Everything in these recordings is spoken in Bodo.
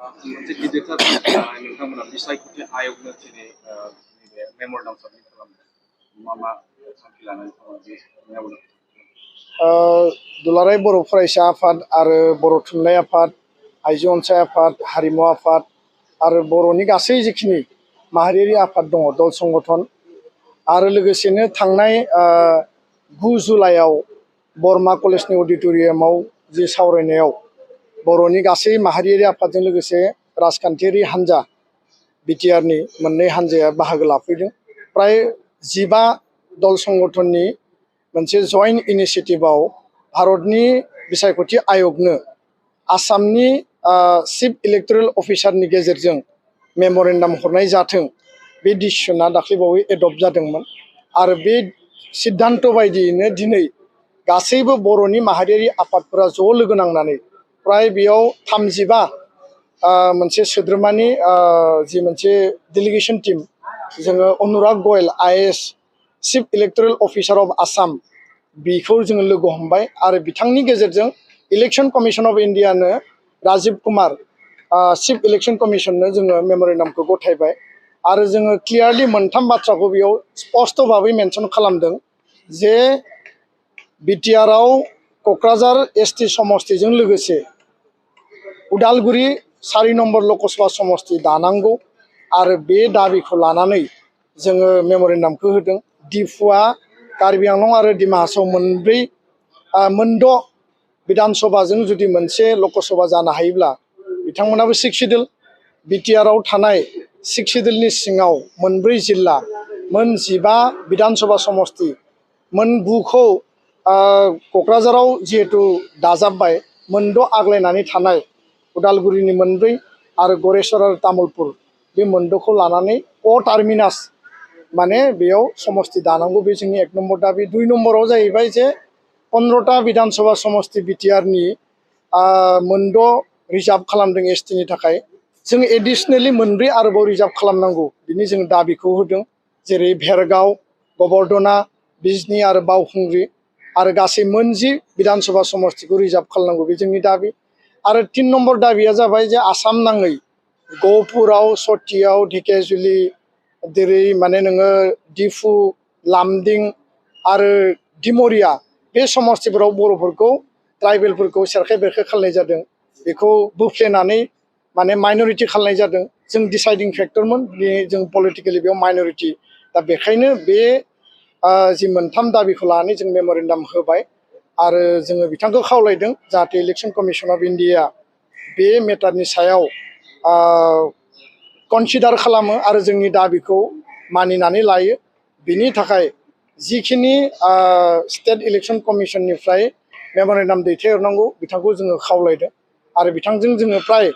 मोनसे गिदिरथार नोंथांमोना बिसायख'थि आय'गनो दिनै नैबे मेम'रेन्डाम साबमिट खालामदों मा मा थांखि लानानै दुलाराय बर' फरायसा आफाद आरो बर' थुनलाइ आफाद, आइजो अनसाय आफाद, हारिमु आफाद आरो बर'नि गासै जिखिनि माहारियारि आफाद दङ दल संगठन आरो लोगोसेनो थांनाय 9 जुलाइआव बरमा कलेजनि अडिट'रियामाव जि सावरायनायाव बर'नि गासै माहारियारि आफादजों लोगोसे राजखान्थियारि हान्जा बिटिआरनि मोननै हान्जाया बाहागो लाफैदों। प्राय 15 दल संगठननि मोनसे जइन्ट इनिशिएटिभआव भारतनि बिसायख'थि आय'गनो आसामनि चिफ इलेक्टरेल अफिसारनि गेजेरजों मेम'रेन्डाम हरनाय जाथों बे डिसिसना दाख्लैबावै एडप्ट जादोंमोन आरो बे सिद्धान्त बायदियैनो दिनै गासैबो बर'नि माहारियारि आफादफोरा ज' लोगो नांनानै प्राय बेयाव 35 मोनसे सोद्रोमानि जि मोनसे डेलिगेसन टीम जोङो Anurag Goyal IAS chief electoral officer of Assam बिखौ जोङो लोगो हमबाय आरो बिथांनि गेजेरजों इलेक्शन कमिशन अफ इन्डियानो राजीव कुमार चिफ इलेक्शन कमिशननो जोङो मेम'रेन्डामखौ गथायबाय आरो जोङो क्लियारलि मोनथाम बाथ्राखौ बेयाव स्पष्ट भाबै मेनसन खालामदों जे बिटिआरआव क'क्राझार एसटि समस्तिजों लोगोसे उदालगुरि 4 नम्बर लकसभा समस्ति दानांगौ आरो बे दाबिखौ लानानै जोङो मेम'रेन्डामखौ होदों। डिफुआ कार्बि आंलं आरो डिमा हासाव मोनद' बिधानसभाजों जुदि मोनसे लकसभा जानो हायोब्ला बिथांमोनाबो 6 सिडिउल बिटिआरआव थानाय 6 सिडिउलनि सिङाव 4 जिल्ला मोन 15 बिधानसभा समस्ति मोन 9खौ क'क्राझाराव जिहेतु दाजाबबाय मोनद' आग्लायनानै थानाय उदालगुरिनि 4 आरो गरेस्वर आरो तामुलपुर बे मोनद'खौ लानानै टार्मिनास माने बेयाव समस्ति दानांगौ बे जोंनि 1 नम्बर दाबि। 2 नम्बराव जाहैबाय जे 15टा बिधानसभा समस्ति बिटिआरनि मोनद' रिजार्भ खालामदों एसटिनि थाखाय जों एडिशनेलि 4 आरोबाव रिजार्भ खालामनांगौ बिनि जों दाबिखौ होदों जेरै भेरगाव, गबर्धना, बिजनी आरो बावखुंग्रि आरो गासै 10 बिधानसभा समस्तिखौ रिजार्भ खालामनांगौ बे जोंनि दाबि। आरो 3 नम्बर दाबिया जाबाय जे आसाम नाङै गहपुराव, सतियाव, ढेकियाजुलि जेरै माने नोङो डिफु, लामदिं आरो डिमरिया बे समस्तिफोराव बर'फोरखौ ट्राइबेलफोरखौ सेरखाय बेरखाय खालामनाय जादों बेखौ बोफ्लेनानै माने माइनरिटि खालामनाय जादों। जों डिसाइडिं फेक्टरमोन जों पलिटिकेलि बेयाव माइनरिटि दा बेखायनो बे जि मोनथाम दाबिखौ लानानै जों मेम'रेन्डाम होबाय आरो जोङो बिथांखौ खावलायदों जाहाथे इलेक्शन कमिशन अफ इन्डिया बे मेटारनि सायाव कनसिडार खालामो आरो जोंनि दाबिखौ मानिनानै लायो। बिनि थाखाय जिखिनि स्टेट इलेक्शन कमिशननिफ्राय मेम'रेन्डाम दैथायहरनांगौ बिथांखौ जोङो खावलायदों आरो बिथांजों जोङो प्राय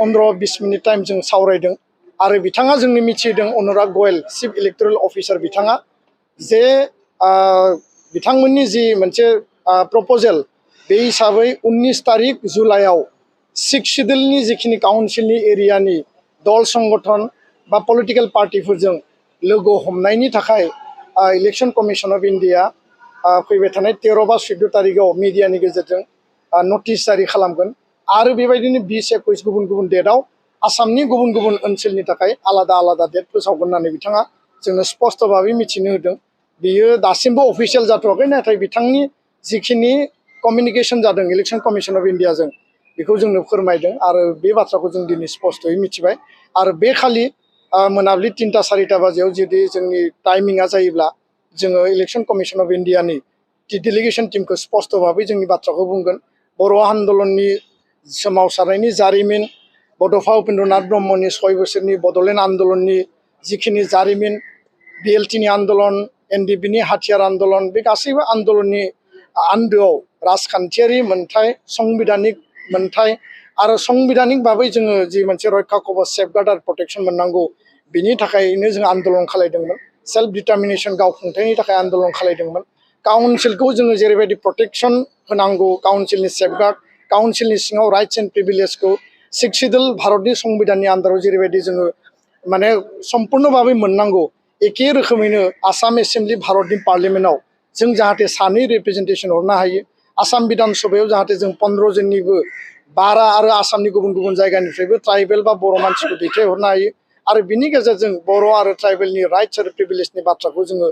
15-20 मिनिट टाइम जों सावरायदों आरो बिथाङा जोंनो मिथिदों अनुराग गयल चिफ इलेक्टरेल अफिसार बिथाङा जे बिथांमोननि जि मोनसे प्रप'जेल बे हिसाबै 19 तारिख जुलाइआव 6 सिडिउलनि जिखिनि काउन्सिलनि एरियानि दल संगठन बा पलिटिकेल पार्टिफोरजों लोगो हमनायनि थाखाय इलेक्शन कमिशन अफ इन्डिया फैबाय थानाय 13 बा 14 तारिखआव मिडियानि गेजेरजों नटिस जारि खालामगोन आरो बेबायदिनो 20-21 गुबुन गुबुन डेटआव आसामनि गुबुन गुबुन ओनसोलनि थाखाय आलादा आलादा डेट फोसावगोन होननानै बिथाङा जोंनो स्पष्ट भाबै मिथिनो होदों। बियो दासिमबो अफिसियेल जाथ'वाखै नाथाय बिथांनि जिखिनि कमिउनिकेशन जादों इलेक्शन कमिशन अफ इन्डियाजों बेखौ जोंनो फोरमायदों आरो बे बाथ्राखौ जों दिनै स्पष्टयै मिथिबाय आरो बे खालि मोनाबिलि 3टा-4टा बाजियाव जुदि जोंनि टाइमिंआ जायोब्ला जोङो इलेक्शन कमिशन अफ इन्डियानि डेलिगेशन टीमखौ स्पष्ट भाबै जोंनि बाथ्राखौ बुंगोन। बर' आन्दलननि सोमावसारनायनि जारिमिन, बड'फा उपेन्द्रनाथ ब्रह्मनि 6 बोसोरनि बड'लेण्ड आन्दलननि जिखिनि जारिमिन, बिएलटिनि आन्दलन, एनडिपिनि हाथियार आन्दलन बे गासैबो आन्दलननि आन्दोआव राजखान्थियारि मोन्थाय, संबिधानिक मोन्थाय आरो संबिधानिक भाबै जोङो जि मोनसे रैखा कवच सेफगार्ड आरो प्रटेक्शन मोननांगौ बिनि थाखायनो जों आन्दलन खालायदोंमोन। सेल्फ डिटारमिनेशन गावखुंथायनि थाखाय आन्दलन खालायदोंमोन। काउन्सिलखौ जोङो जेरैबायदि प्रटेक्शन होनांगौ काउन्सिलनि सेफगार्ड काउन्सिलनि सिङाव राइट्स एन्ड प्रिभिलेजखौ 6 सिडिउल भारतनि संबिधाननि आन्दाराव जेरैबायदि जोङो माने सम्पूर्ण भाबै मोननांगौ एखे रोखोमैनो आसाम एसेम्बलि भारतनि पार्लियामेन्टआव जों जाहाथे 2 रिप्रेजेन्टेसन हरनो हायो। आसाम बिधान सभायाव जाहाथे जों 15 जननिबो बारा आरो आसामनि गुबुन गुबुन जायगानिफ्रायबो ट्राइबेल बा बर' मानसिखौ दैथायहरनो हायो आरो बिनि गेजेरजों बर' आरो ट्राइबेलनि राइट्स आरो प्रिभिलेजनि बाथ्राखौ जोङो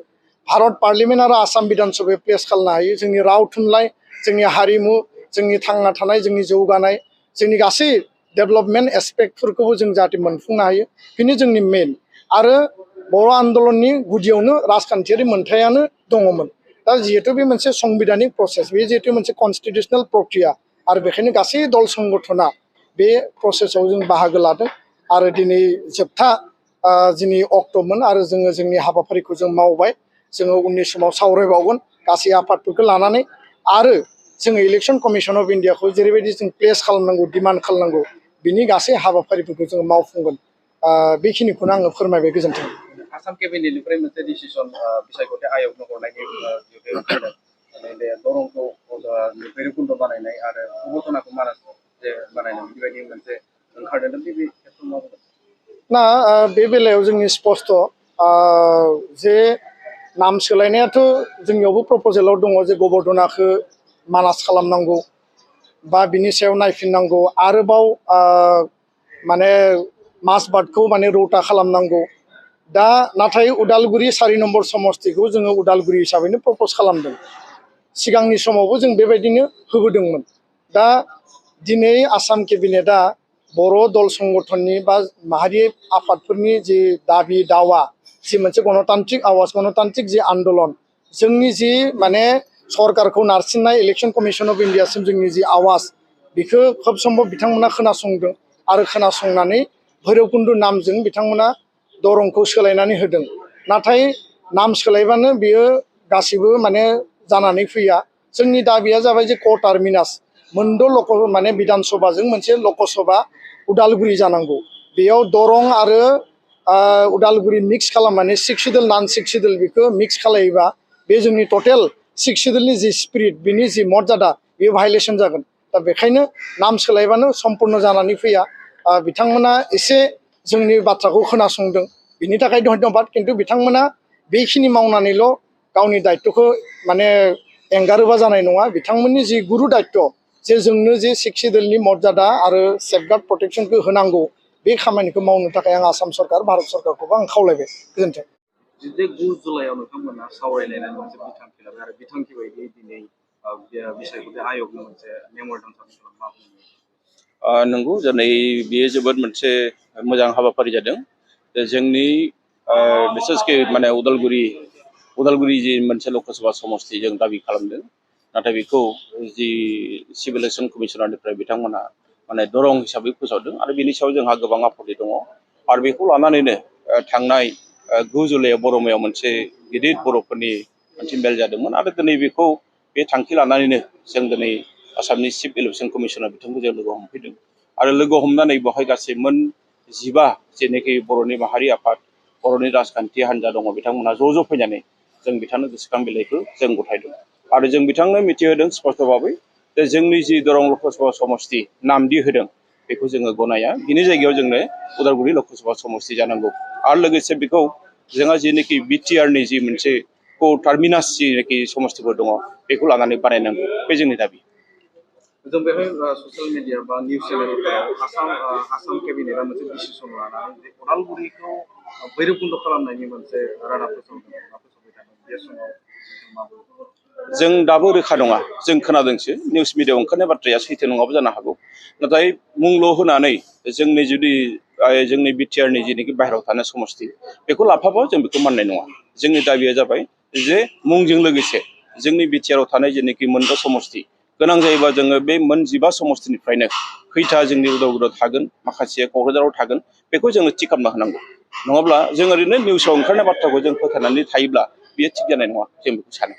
भारत पार्लियामेन्ट आरो आसाम बिधान सभायाव प्लेस खालामनो हायो जोंनि राव थुनलाइ जोंनि हारिमु जोंनि थांना थानाय जोंनि जौगानाय जोंनि गासै डेभेलपमेन्ट एस्पेक्टफोरखौबो जों जाहाथे मोनफुंनो हायो बेनो जोंनि मेन आरो बर' आन्दलननि गुदियावनो राजखान्थियारि मोनथायानो दङमोन दा जिहेतु बे मोनसे संबिधानिक प्रसेस बे जिहेतु मोनसे कनस्टिटिउसनेल प्रक्रिया आरो बेखायनो गासै दल संगठना बे प्रसेसआव जों बाहागो लादों आरो दिनै जोबथा दिनै अक्ट'मोन आरो जोङो जोंनि हाबाफारिखौ जों मावबाय जोङो उननि समाव सावरायबावगोन गासै आफादफोरखौ लानानै आरो जोङो इलेक्सन कमिसन अफ इन्डियाखौ जेरैबायदि जों प्लेस खालामनांगौ डिमान्ड खालामनांगौ बिनि गासै हाबाफारिफोरखौ जोङो मावफुंगोन बेखिनिखौनो आङो फोरमायबाय गोजोन्थों आसाम केबिनेटनिफ्राय मोनसे डिसिसन बिसायख'थि आय'गनो हरनायनि ओंखारदों बे दरंखौ भैरबकुन्द बानायनाय आरो अबथनाखौ मानास जे बानायनाय बेबायदि मोनसे ओंखारदों बे खेथ्रआव मा बुंगोन ना बे बेलायाव जोंनि स्पष्ट जे नाम सोलायनायाथ' जोंनियावबो प्रप'जेलाव दङ जे गबर्धनाखौ मानास खालामनांगौ बा बिनि सायाव नायफिननांगौ आरोबाव माने माजबाटखौ माने रौता खालामनांगौ दा नाथाय उदालगुरि 4 नम्बर समस्तिखौ जोङो उदालगुरि हिसाबैनो प्रप'ज खालामदों सिगांनि समावबो जों बेबायदिनो होबोदोंमोन दा दिनै आसाम केबिनेटआ बर' दल संगठननि बा माहारि आफादफोरनि जि दाबि दावा जि मोनसे गणतान्त्रिक आवाज गणतान्त्रिक जि आन्दलन जोंनि जि माने सरकारखौ नारसिननाय इलेक्सन कमिसन अफ इन्डियासिम जोंनि जि आवाज बेखौ खोब सम्भब बिथांमोना खोनासंदों आरो खोनासंनानै भैरबकुन्द नामजों बिथांमोना दरंखौ सोलायनानै होदों नाथाय नाम सोलायबानो बियो गासिबो माने जानानै फैया जोंनि दाबिया जाबाय जे क टार्मिनास मोनद' माने बिधान सभाजों मोनसे लकसभा उदालगुरि जानांगौ बेयाव दरं आरो उदालगुरि मिक्स खालामनानै 6 सिडुल नन 6 सिडुल बेखौ मिक्स खालायोबा बे जोंनि टटेल 6 सिडुलनि जि स्पिरिट बिनि जि मर्यादा बेयो भायलेसन जागोन दा बेखायनो नाम सोलायबानो सम्पूर्ण जानानै फैया बिथांमोना एसे जोंनि बाथ्राखौ खोनासंदों बिनि थाखाय धन्यबाद खिन्थु बिथांमोना बेखिनि मावनानैल' गावनि दायित्वखौ माने एंगारोबा जानाय नङा बिथांमोननि जि गुरु दायित्व जे जोंनो जे 6 सिडुलनि मर्यादा आरो सेफगार्ड प्रटेक्शनखौ होनांगौ बे खामानिखौ मावनो थाखाय आं आसाम सरकार भारत सरकारखौबो आं खावलायबाय गोजोन्थों 9 जुलाइआव नोंथांमोना सावरायलायनानै मोनसे बिथांखि लाबाय आरो बिथांखि बायदियै दिनै बिसायख'थि आय'गनि मोनसे मेम'रेन्डाम साबमिट खालामनो नंगौ दिनै बेयो जोबोद मोनसे मोजां हाबाफारि जादों जोंनि बिसेसके माने उदालगुरि जि मोनसे लकसभा समस्ति जों दाबि खालामदों नाथाय बेखौ जि सिभिल इलेक्सन कमिसनारनिफ्राय बिथांमोना माने दरं हिसाबै फोसावदों आरो बेनि सायाव जोंहा गोबां आपत्ति दङ आरो बेखौ लानानैनो थांनाय 9 जुलाइआव बर'मायाव मोनसे गिदिर बर'फोरनि मोनसे मेल जादोंमोन आरो दिनै बेखौ बे थांखि लानानैनो जों दिनै आसामनि चिफ इलेक्सन कमिसनार बिथांखौ जों लोगो हमफैदों आरो लोगो हमनानै बेवहाय गासै मोन 15 जेनोखि बर'नि माहारि आफाद बर'नि राजखान्थि हान्जा दङ बिथांमोना ज' फैनानै जों बिथांनो गोसोखां बिलाइखौ जों गथायदों आरो जों बिथांनो मिथिहोदों स्पष्ट भाबै जे जोंनि जि दरं लकसभा समस्ति नामदि होदों बेखौ जोङो गनाया बिनि जायगायाव जोंनो उदालगुरि लकसभा समस्ति जानांगौ आरो लोगोसे बेखौ जोंहा जेनोखि बिटिआरनि जि मोनसे क टार्मिनास जेनोखि समस्तिफोर दङ बेखौ लानानै बानायनांगौ बे जोंनि दाबि जों बेहाय ससियेल मिडिया बा निउस चेनेलफोराव आसाम केबिनेटआ मोनसे डिसिसन लानानै जे उदालगुरिखौ भैरबकुन्द खालामनायनि मोनसे रादाब फोसावबाय थादों बे समाव जों दाबो रोखा नङा जों खोनादोंसो निउस मिडियाआव ओंखारनाय बाथ्राया सैथो नङाबो जानो हागौ नाथाय मुंल' होनानै जोंनि जुदि जोंनि बिटिआरनि जेनोखि बाहेरायाव थानाय समस्ति बेखौ लाफाबा जों बेखौ माननाय नङा जोंनि दाबिया जाबाय जे मुंजों लोगोसे जोंनि बिटिआरआव थानाय जेनोखि मोनद' समस्ति गोनां जायोबा जोङो बे मोन 15 समस्तिनिफ्रायनो खैथा जोंनि उदालगुरियाव थागोन माखासे क'क्राझाराव थागोन बेखौ जोङो थि खालामना होनांगौ नङाब्ला जों ओरैनो निउसाव ओंखारनाय बाथ्राखौ जों फोथायनानै थायोब्ला बेयो थिग जानाय नङा जों बेखौ सानो